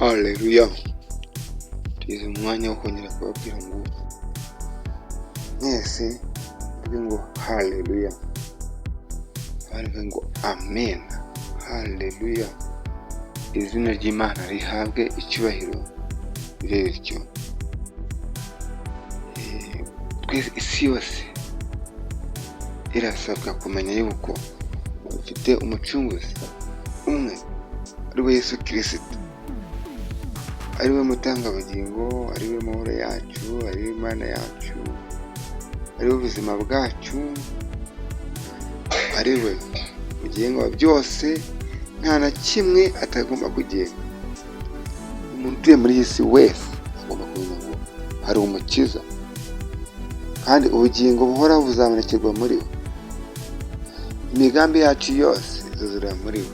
Haleluya! Tugeze mu mwanya wo kongera kubabwira ngo mwese mvuge ngo haleluya, abandi bavuge ngo amen, haleluya. Izina ry'Imana rihabwe icyubahiro bityo. Twese, isi yose irasabwa kumenya yuko dufite umucunguzi umwe, ari we Yesu Kirisito, ari we mutangabugingo, ari we mahoro yacu, ari we Imana yacu, ari we ubuzima bwacu, ari we mugenga wa byose, nta na kimwe atagomba kugenga. Umuntu utuye muri iyi si wese agomba kumenya ngo hari umukiza, kandi ubugingo buhoraho buzabonekerwa muri we. Imigambi yacu yose izuzurira muri we.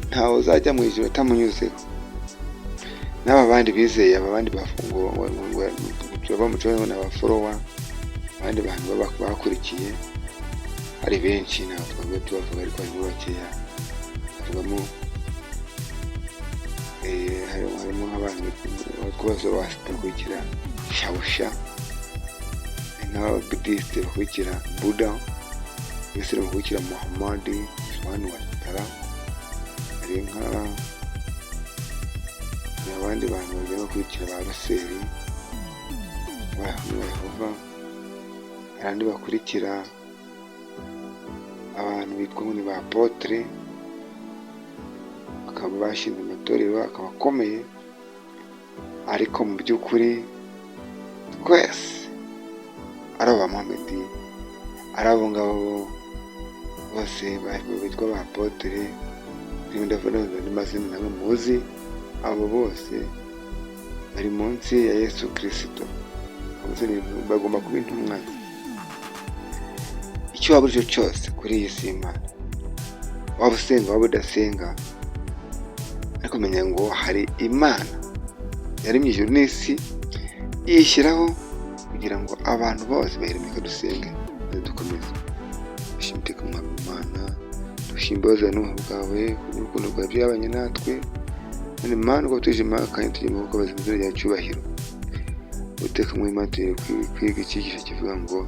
Ntawe uzajya mu ijuru atamunyuzeho. N'aba bandi bizeye, aba bandi turaba ni aba follower, abandi bantu bakurikiye ari benshi, ntabwo twavuga tubavuga, ariko harimo bakeya havugamo, harimo nk'abantu b'Abazorowasita bakurikira Shawusha, nk'Ababudisite bakurikira Buda, Abisilamu bakurikira Muhammadi Subhanahu wa Ta'ala, hari nka abandi bantu bagiye bakurikira ba Ruseri ba Yehova, hari abandi bakurikira abantu bitwa ngo ni ba apôtre, bakaba bashinze amatorero akaba akomeye, ariko mu by'ukuri twese, ari aba Muhamedi, ari abo ngabo bose bitwa ba apôtre, ndavuga andi mazina namwe muzi, abo bose bari munsi ya Yesu Kirisito, bagomba kuba intumwa ze. Icyo waba uri cyo cyose kuri iyi si y'Imana, waba usenga, waba udasenga, ariko menya ngo hari Imana yaremye ijuru n'isi, iyishyiraho kugira ngo abantu bose bayiremeke. Dusenge maze dukomeze. Dushime iteka Umwami Imana, dushime imbabazi n'ubuntu bwawe n'urukundo rwawe byabanye natwe. None Mana, uko tuje kandi tugiye mu maboko bazima, izina ryawe cyubahiro. Uteka mu Imana, tugiye kwiga icyigisho kivuga ngo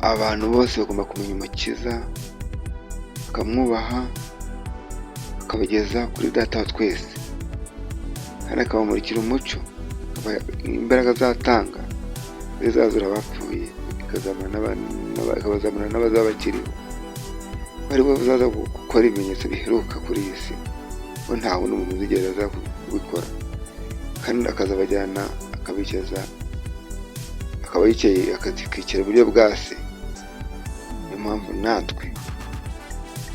abantu bose bagomba kumenya Umukiza, bakamwubaha, akabageza kuri Data wa twese, kandi akabamurikira umucyo, imbaraga azatanga izazura abapfuye, ikabazamura n'abazaba bakiriho, ko ari we uzaza gukora ibimenyetso biheruka kuri iyi si, ko nta wundi muntu uzigera aza kubikora, kandi akazabajyana akabicaza, akaba yicaye akicara iburyo bwa Se. Niyo mpamvu natwe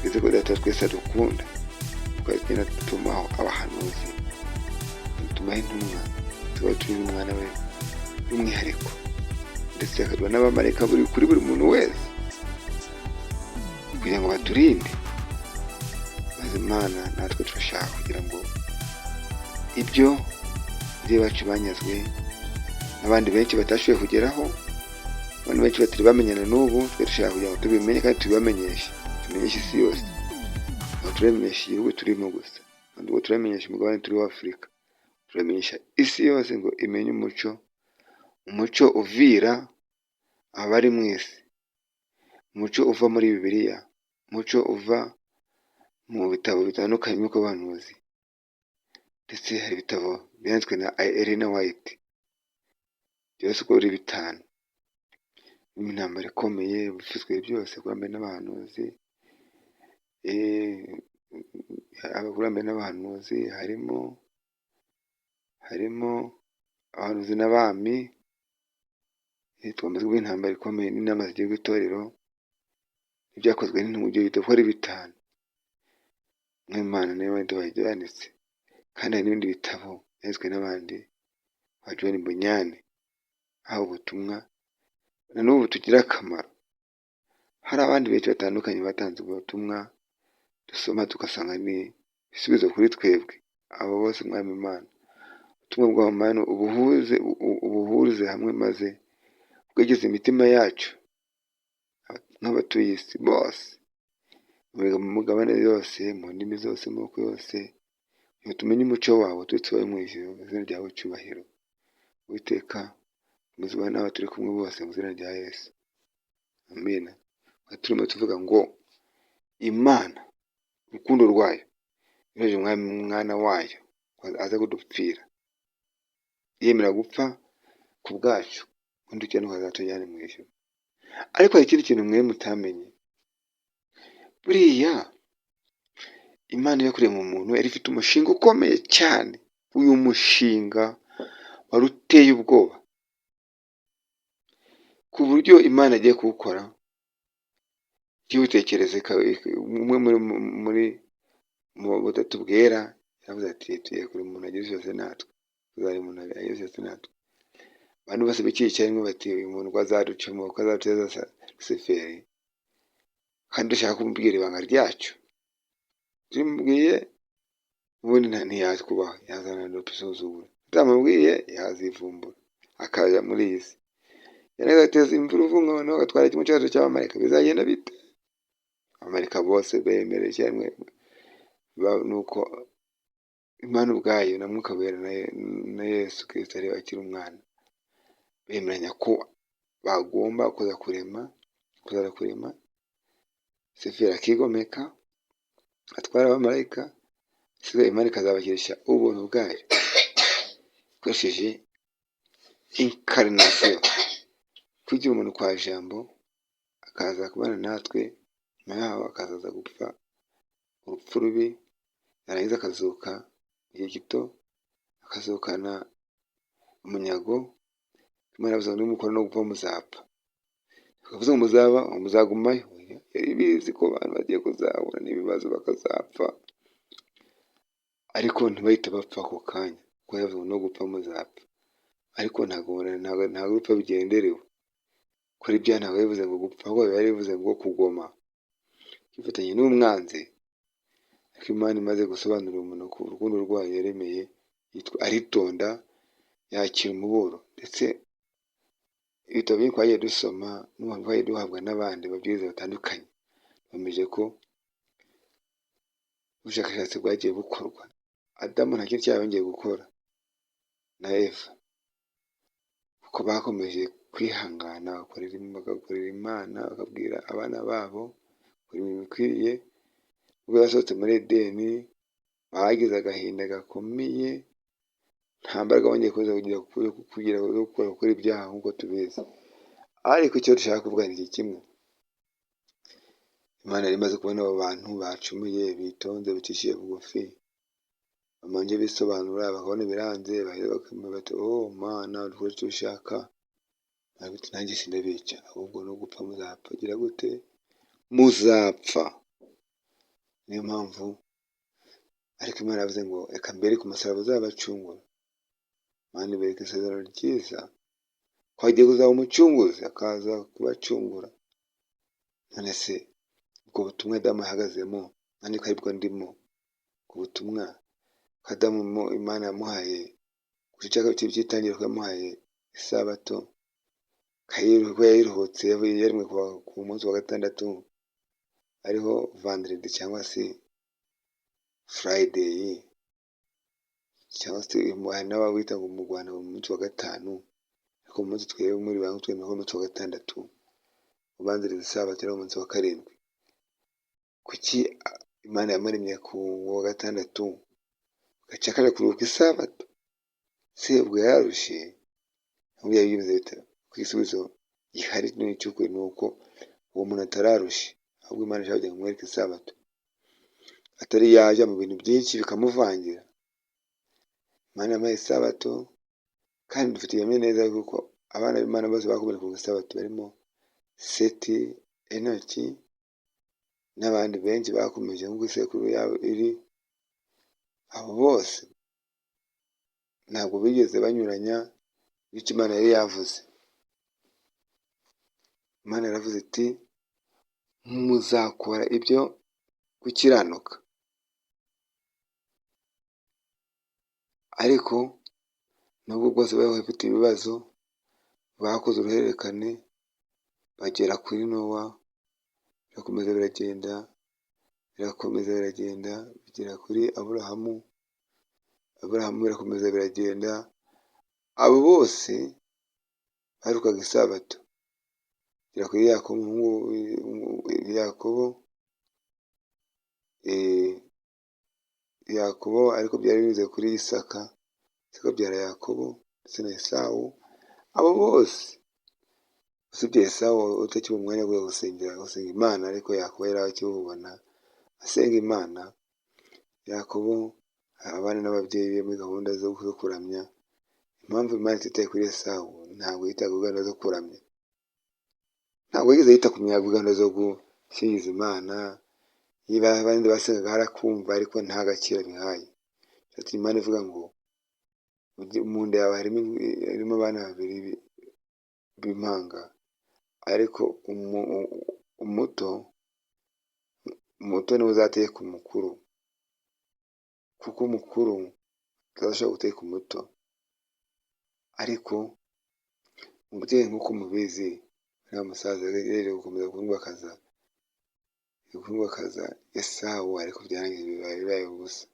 twese ko Data twese adukunda, tukagenda dutumaho abahanuzi, dutumaho intumwa, tukaba turi n'umwana we by'umwihariko, ndetse akaduha n'abamarayika buri kuri buri muntu wese kugira ngo baturinde. Maze Imana, natwe turashaka kugira ngo ibyo ababyeyi bacu banyazwe n'abandi benshi batashoboye kugeraho, abantu benshi batari bamenyana n'ubu, twe dushaka kugira ngo tubimenye kandi tubibamenyeshe, tumenyeshe isi yose. Ntabwo turamenyesha igihugu turimo gusa, ntabwo turamenyesha umugabane turiho Afurika, turamenyesha isi yose ngo imenye umuco, umuco uvira abari mu isi, umuco uva muri Bibiliya, umuco uva mu bitabo bitandukanye by'ubuhanuzi, ndetse hari ibitabo byanditswe na Elena White byose uko ari bitanu, birimo intambara ikomeye, bivuzwe byose, abakurambere n'abahanuzi, abakurambere n'abahanuzi, harimo abahanuzi n'abami, twamaze kuvuga intambara ikomeye n'inama zigirwa itorero, ibyakozwe n'intumwa, ibyo bitabo uko ari bitanu. Nk'Imana niyo byanditse, kandi hari n'ibindi bitabo byanditswe n'abandi nka John Bunyan, aho ubutumwa na n'ubu butugira akamaro. Hari abandi benshi batandukanye batanze ubutumwa dusoma tugasanga ni ibisubizo kuri twebwe. Abo bose, Mwami Imana, ubutumwa bwabo Mana ubuhuze, ubuhurize hamwe, maze bwegeze imitima yacu nk'abatuye isi bose, mu mugabane yose, mu ndimi zose, mu moko yose, Ntitumenye umuco wawe turetse wowe mu ijuru, izina ryawe cyubahiro. Uwiteka, komeza ubane n'abo turi kumwe bose mu izina rya Yesu. Amina. Turimo tuvuga ngo Imana, urukundo rwayo, yohereje umwana wayo aza kudupfira, yemera gupfa ku bwacu, undi ukiranuka azatujyane mu ijuru. Ariko hari ikindi kintu mwe mutamenye. Buriya Imana yo kurema umuntu yari ifite umushinga ukomeye cyane. Uyu mushinga wari uteye ubwoba, ku buryo Imana igiye kuwukora ntiwutekereze. Umwe muri mu butatu bwera yaravuze ati: "Tugiye kurema umuntu agira isose natwe, tuzarema umuntu agira isose natwe." Abantu bose bicaye icyarimwe bati: "Uyu muntu ko azaducamo, ko azaduteza Lusiferi, kandi dushaka kumubwira ibanga ryacu, tumubwiye ubundi ntiyatwubaha, yazana dusuzugura, tutamubwiye yazivumbura akaza muri iyi si, yarangiza agateza imvuruvungo, noneho agatwara kimwe cyacu cy'abamarayika, bizagenda bite?" Abamarayika bose bemerera icyarimwe. Nuko Imana ubwayo na Mwuka Wera na Yesu Kristo ari akiri umwana bemeranya ko bagomba kuza kurema, kuzaza kurema, Lusiferi akigomeka atwara abamarayika, isigaye Imana ikazabakirisha ubuntu bwayo ikoresheje incarnation, kwigira umuntu kwa Jambo, akaza kubana natwe, nyuma yaho akazaza gupfa urupfu rubi, yarangiza akazuka igihe gito, akazukana umunyago. Imana yavuze ngo nimukora no gupfa muzapfa, bakavuze ngo muzaba muzagumayo. Yari ibizi ko abantu bagiye kuzahura n'ibibazo bakazapfa, ariko ntibahite bapfa ako kanya, kuko yavuze ngo no gupfa muzapfa, ariko ntabwo gupfa bigenderewe. Gukora ibyaha ntabwo bivuze ngo gupfa, ahubwo biba bivuze ngo kugoma, kwifatanya n'umwanzi. Ariko Imana imaze gusobanurira umuntu ko urukundo rwayo yaremeye, aritonda yakira umuburo. Ndetse ibitabo byinshi twagiye dusoma n'ubuhamya twagiye duhabwa n'abandi babwiriza batandukanye, bemeje ko ubushakashatsi bwagiye bukorwa, Adamu nta kindi cyaha yongeye gukora na Eva, kuko bakomeje kwihangana bagakorera Imana, bakabwira abana babo gukora ibintu bikwiriye. Ubwo basohotse muri Edeni bagize agahinda gakomeye, nta mbaraga bongeye kugira zo gukora ibyaha nk'uko tubizi. Ariko icyo dushaka kuvuga ni iki kimwe: Imana yari imaze kubona abo bantu bacumuye, bitonze, bicishije bugufi, bamanje bisobanura bakabona biranze, bati: "Oh Mana, dukore icyo ushaka." Nanjye sindabica, ahubwo no gupfa muzapfa. Gira gute? Muzapfa. Niyo mpamvu ariko Imana yavuze ngo reka mbereke umusaraba uzabacungura. Imana ibereka isezerano ryiza ko hagiye kuzaba umucunguzi akaza kubacungura. None se ubwo butumwa Adamu ahagazemo, nanjye ko aribwo ndimo, ubwo butumwa ko Adamu Imana yamuhaye ku gice cya kabiri cy'itangiriro, ko yamuhaye isabato, ko yayiruhutse, yaremwe ku munsi wa gatandatu, ariho vendredi cyangwa se Friday, cyangwa se hari n'abawita ngo mu Rwanda mu munsi wa gatanu, ariko mu munsi twebwe muri bamwe twemera ko umunsi wa gatandatu ubanziriza isabato ari umunsi wa karindwi. Kuki Imana yamuremye ku wa gatandatu agaca akajya kuruhuka isabato? Se ubwo yararushe? Byari bimeze bite? Kuko igisubizo gihari cy'ukuri ni uko uwo muntu atararushe, ahubwo Imana ishaka kugira ngo imwereke isabato, atari yajya mu bintu byinshi bikamuvangira. Imana yamuhaye isabato, kandi dufite igihamya neza yuko abana b'Imana bose bakomeje kuruhuka isabato, barimo Seti, Enoki n'abandi benshi bakomeje nk'uko isekuru yabo iri. Abo bose ntabwo bigeze banyuranya n'icyo Imana yari yavuze. Imana yaravuze iti: "Muzakora ibyo gukiranuka." Ariko nubwo bwose bari bafite ibibazo, bakoze uruhererekane bagera kuri Nowa, birakomeza biragenda, birakomeza biragenda bigera kuri Aburahamu. Aburahamu, birakomeza biragenda. Abo bose baruhukaga isabato kugera kuri Yakobo, umuhungu Yakobo, Yakobo, ariko byari binyuze kuri Isaka. Isaka abyara Yakobo ndetse na Esawu. Abo bose usibye Esawu utakibona umwanya wo gusenga Imana, ariko Yakobo yari akiwubona asenga Imana. Yakobo abana n'ababyeyi be muri gahunda zo kuramya. Impamvu Imana ititaye kuri Esawu, ntabwo yitaga kuri gahunda zo kuramya, ntabwo yigeze yita ku gahunda zo gusingiza Imana. Niba abandi basengaga harakumva, ariko nta gaciro abihaye. Ati Imana ivuga ngo mu nda yawe harimo abana babiri b'impanga, ariko umuto niwe uzategeka umukuru, kuko umukuru atazashobora gutegeka umuto. Ariko umubyeyi, nk'uko mubizi, uriya musaza yagerageje gukomeza kumwubakaza Esawu, ariko byarangiye bibaye ubusa.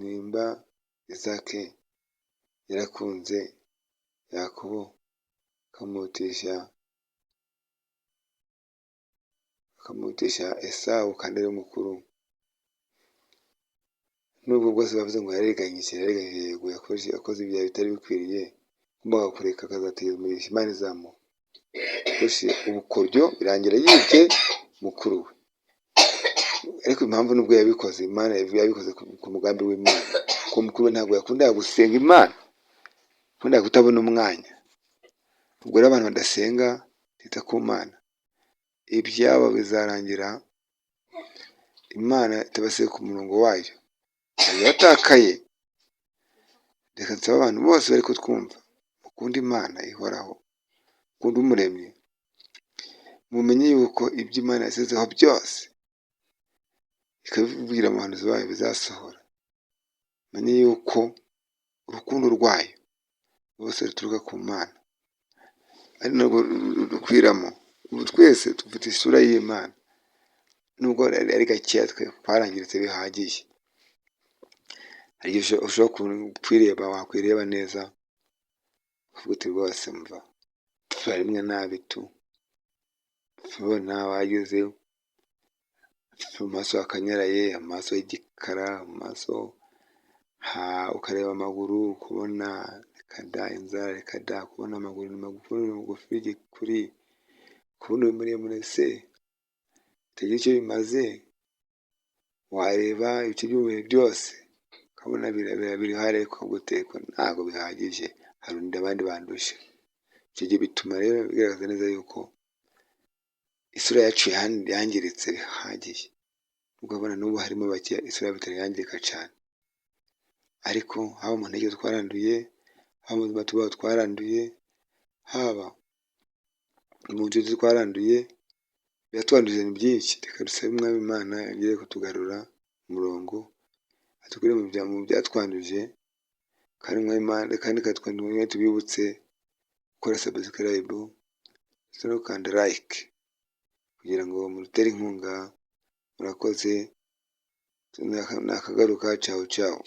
Nimba Isake yarakunze Yakobo akamurutisha Esawu kandi ari mukuru, nubwo bwose bavuze ngo yarariganyije, yego, yakoze ibyaha bitari bikwiriye, yagombaga kureka akazategereza umugisha Imana izamuha. Ubukoryo birangira yibye mukuru we, ariko impamvu nubwo yabikoze, Imana yabikoze ku mugambi w'Imana, kuko mukuru we ntabwo yakundaga gusenga Imana, yakundaga kutabona umwanya. Ubwo rero abantu badasenga, batita ku Mana, ibyabo bizarangira Imana itabasize ku murongo wayo, batakaye. Reka nsabe abantu bose bari kutwumva, mukunde Imana ihoraho, mukunde Umuremyi, mumenye yuko ibyo Imana yasizeho byose ikabibwira abahanuzi bayo bizasohora. Mumenye yuko urukundo rwayo rwose ruturuka ku Mana, ari narwo rukwiramo. Ubu twese dufite isura y'Imana, nubwo ari gakeya, twe twarangiritse bihagije. Hari igihe ushobora kwireba, wakwireba neza ukavuga uti rwose mva turaremwe nabi tu, ubona wageze mu maso hakanyaraye, amaso y'igikara, amaso ukareba amaguru ukabona reka da, inzara reka da, kubona amaguru ni magufi, magufi y'igikuri, kubona uri muremure se bitagira icyo bimaze, wareba ibice by'umubiri byose ukabona birahari ariko ukavuga ntabwo bihagije, hari abandi bandusha. Icyo gihe bituma rero bigaragaza neza yuko isura yacu yangiritse bihagije. Ukabona n'ubu harimo bake isura yabo itari yangirika cyane, ariko haba mu ntekerezo twaranduye, haba mu buzima tubaho twaranduye, haba mu nshuti twaranduye, biratwanduje ni byinshi. Reka dusabe Umwami Imana yongere kutugarura umurongo, atukure mu byatwanduje, kandi tubibutse gukora subscribe ndetse no gukanda like kugira ngo mudutere inkunga. Murakoze, nakagaruka, cawu cawu.